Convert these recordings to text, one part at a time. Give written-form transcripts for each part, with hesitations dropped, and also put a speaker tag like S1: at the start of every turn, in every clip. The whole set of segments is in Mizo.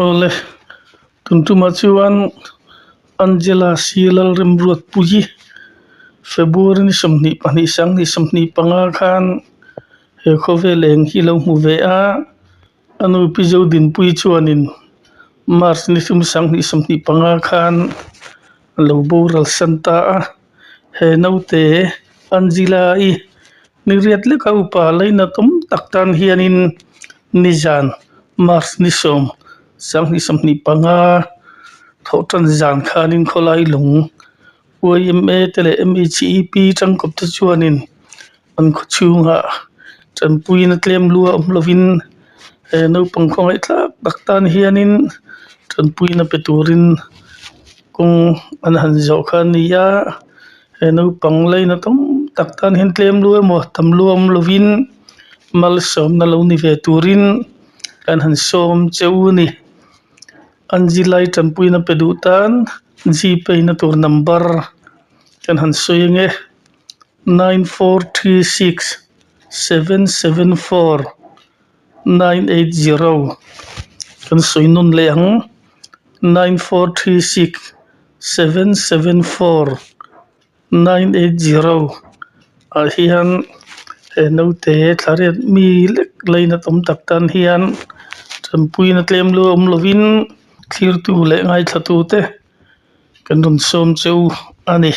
S1: Awle, tun tumah chuan Angela si Lalremruatpuii February ni 22 2025 khan he khawvel eng hi lo hmu ve a, a nu Pi Zodinpuii chuanin March ni thum 2025 khan a lo boral san ta a, he naute Angela-i Ni riat leka upa lainat awm tak tan hianin nizan March ni 10, 2025 thawh tan zan khanin khawlai lung YMA te leh MECP tangkawp te chuanin an khaw chhungah tanpuina tlem lua awm lovin he naupang khawngaih tlak tak tan hianin tanpuina pe turin kawng an han zawh kha a ni a. He naupang laina tam tak tan hian tlem lu emaw tam lu awm lovin malsawmna lo ni ve turin kan han sawm che u a ni. An zirlai tanpuina pe duh tan gpay na tur number kan han sawi ang e 9436 774 980 kan sawi nawn leh ang 9436 774 980 ah hian he naute thla riat mi lek lainat awm tak tan hian tanpuina tlem lu awm lovin thlirtu leh ngaithlatu te kan rawn sawm che u a ni.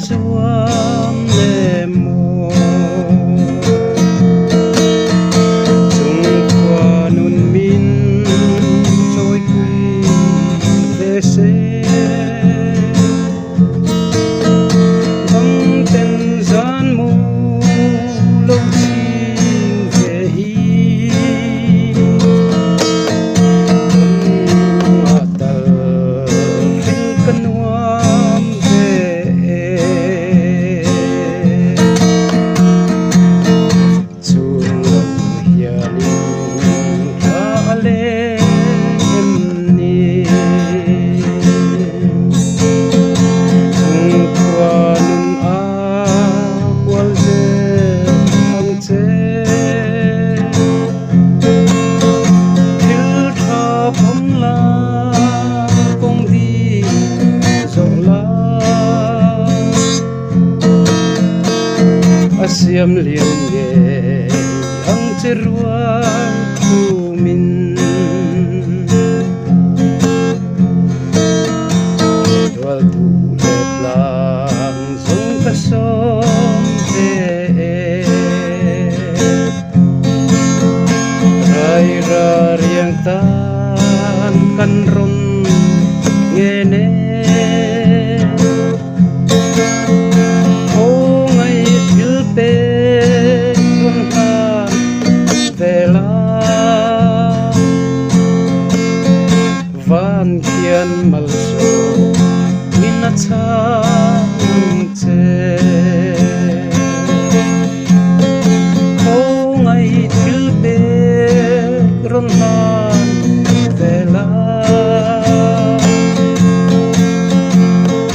S2: zuam le maw? Chungkhua nun min chawipui ve se. Dangten zan mu lo ching ve hi. Tunah tal hril ka nuam ve e. Chung lo hianin thla a leng em ni? Chung khua nun a kual zel ang che. Thil tha pawm la kawng ding zawh la. A siam lian ngei ang che rual khumin. Rual duh leh tlang zawng ka sawm ve e. Raira riang tan kan rawn ngen e. Khawngaih thil pek rawn hlan ve la. Van khian malsawm in a chhang ang che. Khawngaih thil pek rawn hlan ve la.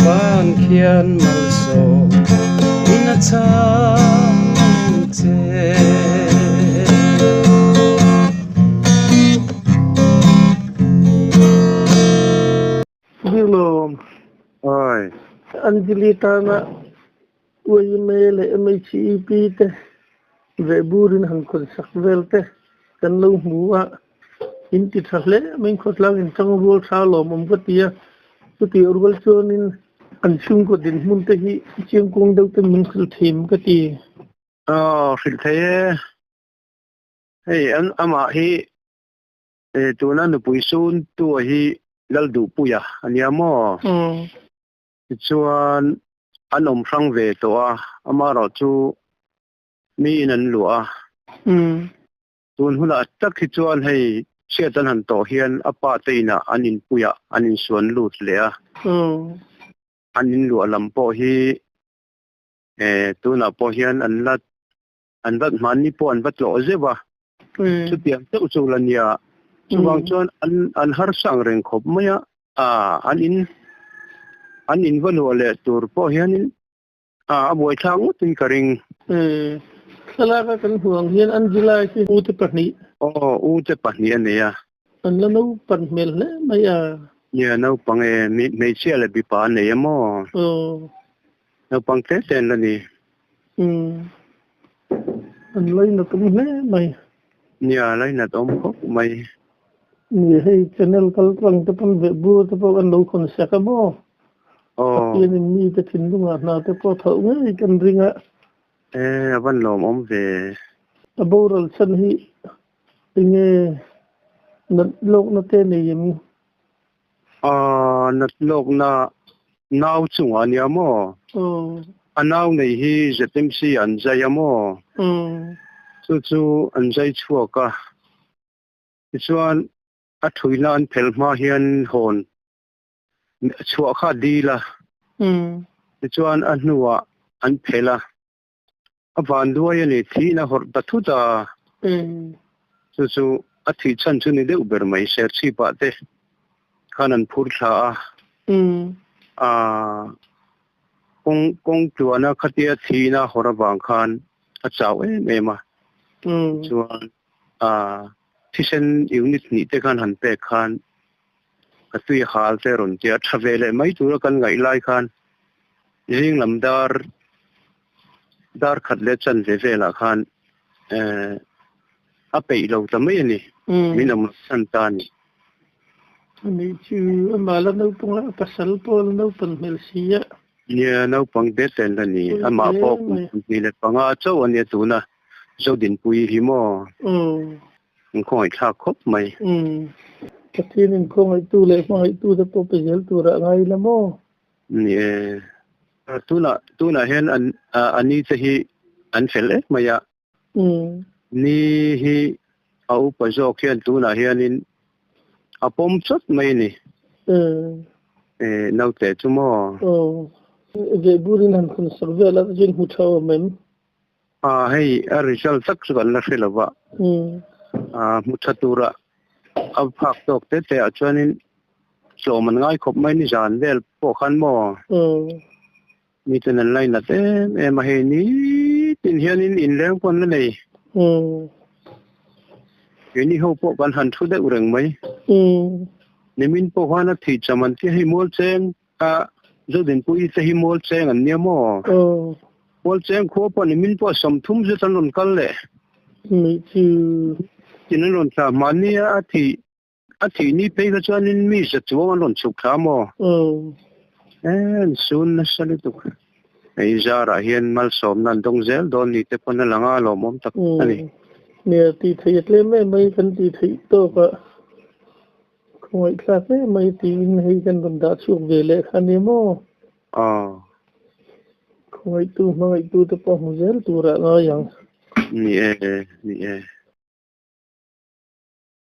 S2: Van khian malsawm in a chhang ang che.
S1: Bilawm.
S3: Oi.
S1: Anjali tana YMA leh MHEP te vehburin han khawn sak vel te kan lo hmu a, in ti tha hle mai khawtlang in tang rual tha lawmawm ka ti a, chutih rual chuanin an chhungkaw dinhmun te hi chiangkuang deuh te min hrilh thin ka ti.
S3: Aw hrilh thei e. Hei an amah hi Tuna nupui sun tu hi Lalduhpuia a nia maw? Tichuan an awm hrang ve tawh a, amaherawh chu miin an luah a. Tun hunah tak hi chuan hei chhiat an han tawh hian a pa te inah an inpuiah an insuan lut leh a. An inluah lam pawh hi tunah pawh hian an la an va hmanni pawh an va tlawh zeuh a, chutiang deuh chu la nia. Chuvang chuan an an harsa ang reng khawp mai a, ah an in an in va luah leh tur pawh hianin ah a buaithlak ngawtin ka ring.
S1: Thlalak a kan hmuh ang hian Angela hi U te pahnih.
S3: Aw, U te pahnih a nei a.
S1: An la naupan hmel hle mai a.
S3: Nia, naupang e, hmeichhia leh mipa a nei a maw?
S1: Aw.
S3: Naupang tle tle an la ni.
S1: Umm. An lainat awm hle mai.
S3: Nia, lainat awm khawp mai.
S1: Ni hei channel kal tlang te pawn veh bur te pawh kan lo khawn sak a maw?
S3: Aw.
S1: Pathianin mite thinlungah hna te pawh tho ngei kan ring a.
S3: E, a van lawmawm ve.
S1: A boral chhan hi enge nat lawkna te nei em?
S3: Aaa, nat lawkna nau chungah a nia maw? A nau nei hi ZMC an zai a maw? Chu chu an zai chhuak a, tichuan a thuina an phelh hma hian hawn chhuah kha a dil a, tichuan a hnuah an phelh a. A van duai a ni, thiin a hawrh ta thut a. Chu chu a thih chhan chu ni deuh ber mai, Serchhipah te khan an phur thla a. Aaa kawng kawng tluana khatia thiin a hawrh avang khan a chau em em a. Chuan aa thisen unit hnih te khan han pek khan ka tui hal te rawn tia tha ve leh mai tura kan ngaih lai khan zing lam dar dar khat leh chan ve velah khan eh a peih lo ta mai a ni min awm san ta a ni.
S1: Ani chu amah la naupang a pasal pawh la naupan hmel si a.
S3: Nia, naupang te ten a ni. Amah pawh kum 25 chauh a nia tuna Zodinpuii hi maw? In khawngaihthlak khawp mai.
S1: Pathian in khawngaihtu leh hmangaihtu te pawh pe zel turah ngai ila maw?
S3: Ni e. Tunah tunah hian an a ni te hi an fel em mai a. Ni hi a upa zawk hian tunah hianin a pawm chawt mai a ni. Naute chu maw?
S1: Aw. Vehburin han khawn sak vel a chuan hmu tha awm em?
S3: A hei a result tak chu kan la hre lo va. A hmu tha tura a phak tawk te te ah chuanin tlawm an ngai khawp mai ni zan vel pawh khan maw? Miten an lainat em em a hei nitin hianin inleng pawh an la nei. Keini ho pawh kan han thu deuh reng mai. Nimin pawh khan a thih cham an tia hei mual cheng a Zodinpuii te hi mual cheng an nia maw? Mual cheng khua pawh nimin pawh 30 zet an rawn kal leh. Tin an rawn thlah hmani a a thih A thih ni phei kha chuanin mi za chuang an rawn chhuk thla maw? Eee an sun nasa lutuk. Hei zarah hian malsawmna an dawng zel dawn ni te pawn a lang a, lawmawm tak a ni.
S1: Nia, tih theih a tlem em mai, kan tih theih tawk ah khawngaihthlak em mai tiin hei kan rawn dah chhuak ve leh kha nia maw?
S3: Aw.
S1: Khawngaihtu hmangaihtu te pawh hmu zel turah ngai ang.
S3: Ni e, ni e.